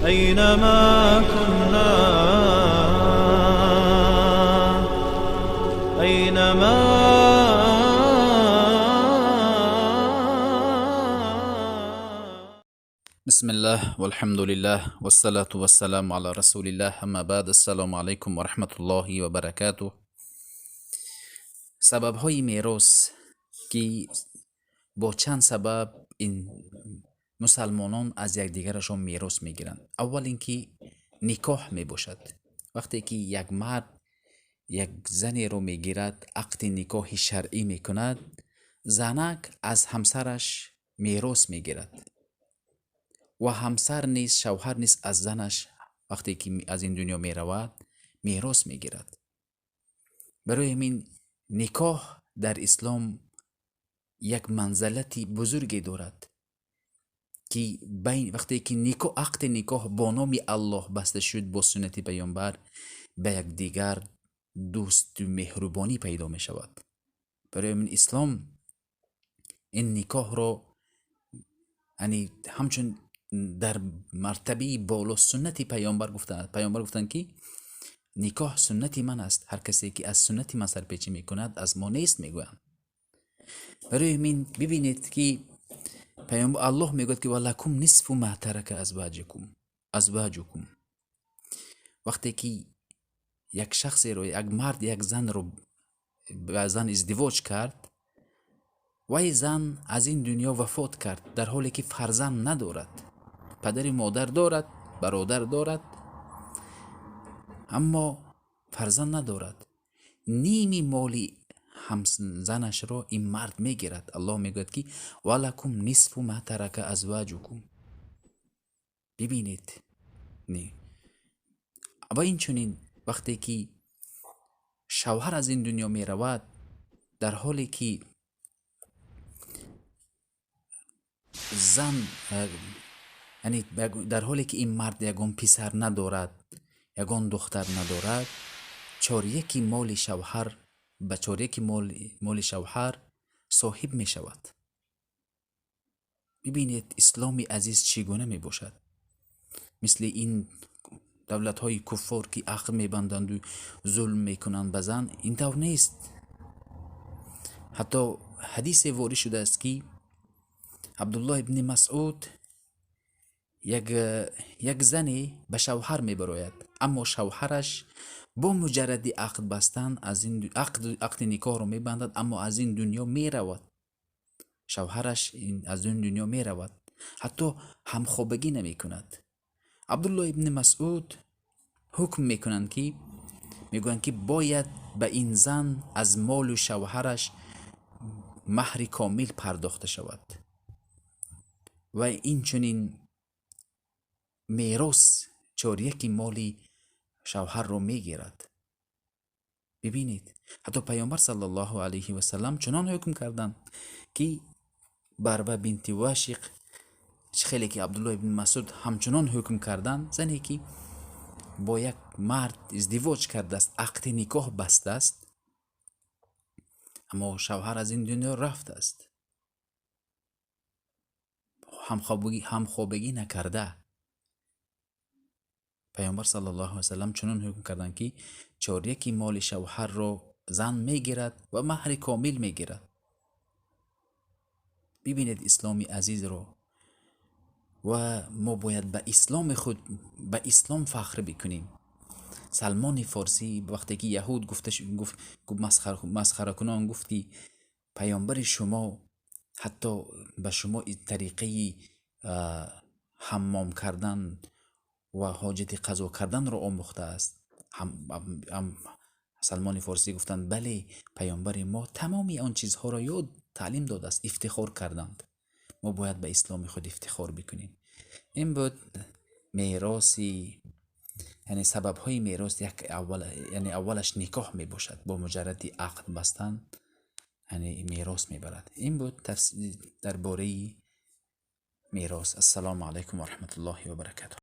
أينما كنا، أينما. بسم الله والحمد لله والصلاة والسلام على رسول الله، أما بعد. السلام عليكم ورحمة الله وبركاته. Сабабҳои мерос, ки бо чанд сабаб ин мусалмонон аз якдигарашон мерос мегиранд. Аввал ин ки никоҳ мебошад. Вақте ки як мард як занеро мегирад, ақди никоҳи шаръӣ мекунад, занак аз ҳамсараш мерос мегирад ва ҳамсар низ, шавҳар низ аз занаш, вақте ки аз ин дунё меравад, мерос мегирад. Барои ҳамин никоҳ дар ислом як манзалати бузурге дорад, ки вақте ки ақди никоҳ бо номи Аллоҳ баста шуд, бо суннати паёмбар, ба якдигар дӯсту меҳрубонӣ пайдо мешавад. Барои ҳамин ислом ин никоҳро, яъне ҳамчун дар мартабаи боло суннати паёмбар гуфтаанд. Паёмбар гуфтанд, ки никоҳ суннати ман аст, ҳар касе ки аз суннати ман сарпечӣ мекунад, аз мо нест, мегӯянд. Барои ҳамин бибинед, ки паёмбар Аллоҳ мегӯяд, ки ва лакум нисфу ма тарака азваҷукум. Вақте ки як шахсеро, як мард як занро ба зан издивоҷ кард, вай зан аз ин дунё вафот кард, дар ҳоле ки фарзанд надорад, падари модар дорад, бародар дорад, аммо фарзанд надорад, ними моли ҳамзанашро ин мард мегирад. Аллоҳ мегӯяд, ки ва лакум нисфу ма тарака азваҷукум. Бибинед, ва инчунин вақте ки шавҳар аз ин дунё меравад, дар ҳоле ки зан, яъне дар ҳоле ки ин мард ягон писар надорад, ягон духтар надорад, чоряки моли шавҳар ба чоряки моли шавҳар соҳиб мешавад. Бибинед, исломи азиз чӣ гуна мебошад. Мисли ин давлатҳои куффор, ки ақд мебанданду зулм мекунанд ба зан, ин тавр нест. Ҳатто ҳадисе ворид шудааст, ки Абдуллоҳ ибни Масъуд як зане ба шавҳар мебарояд, аммо шавҳараш бо муҷарради ақд бастан аз ин ақди никоҳро мебандад, аммо аз ин дунё меравад. Шавҳараш аз ин дунё меравад, ҳатто ҳамхобагӣ намекунад. Абдуллоҳ ибни Масъуд ҳукм мекунанд, ки мегӯянд, ки бояд ба ин зан аз молу шавҳараш маҳри комил пардохта шавад ва инчунин мерос чоряки моли шавҳарро мегирад. Бибинед, ҳатто паёмбар саллаллоҳу алайҳи васаллам чунон ҳукм карданд, ки Барва бинти Вашиқ, чӣ хеле ки Абдуллоҳ ибни Масъуд ҳамчунон ҳукм карданд, зане ки бо як мард издивоҷ кардааст, ақди никоҳ бастааст, аммо шавҳар аз ин дунё рафтааст, ҳамхобагӣ накарда, паёмбар саллаллоҳу алайҳи васаллам чунон ҳукм карданд, ки чоряки моли шавҳарро зан мегирад ва маҳри комил мегирад. Бибинед исломи азизро, ва мо бояд ба исломи худ, ба ислом фахр бикунем. Салмони форсӣ вақте ки яҳуд гуфт, масхаракунон гуфт, ки паёмбари шумо ҳатто ба шумо тариқаи ҳаммом кардан ва ҳоҷати қазо карданро омӯхтааст. Салмони форсӣ гуфтанд: бале, паёмбари мо тамоми он чизҳоро ёд таълим додааст. Ифтихор карданд. Мо бояд ба исломи худ ифтихор бикунем. Ин буд мероси, яъне сабабҳои мерос. Як аввал, яъне аввалаш никоҳ мебошад, бо муҷарради ақд бастан, яъне мерос мебарад. Ин буд дар бораи мерос. Ассалому алайкум ва раҳматуллоҳи ва баракатуҳ.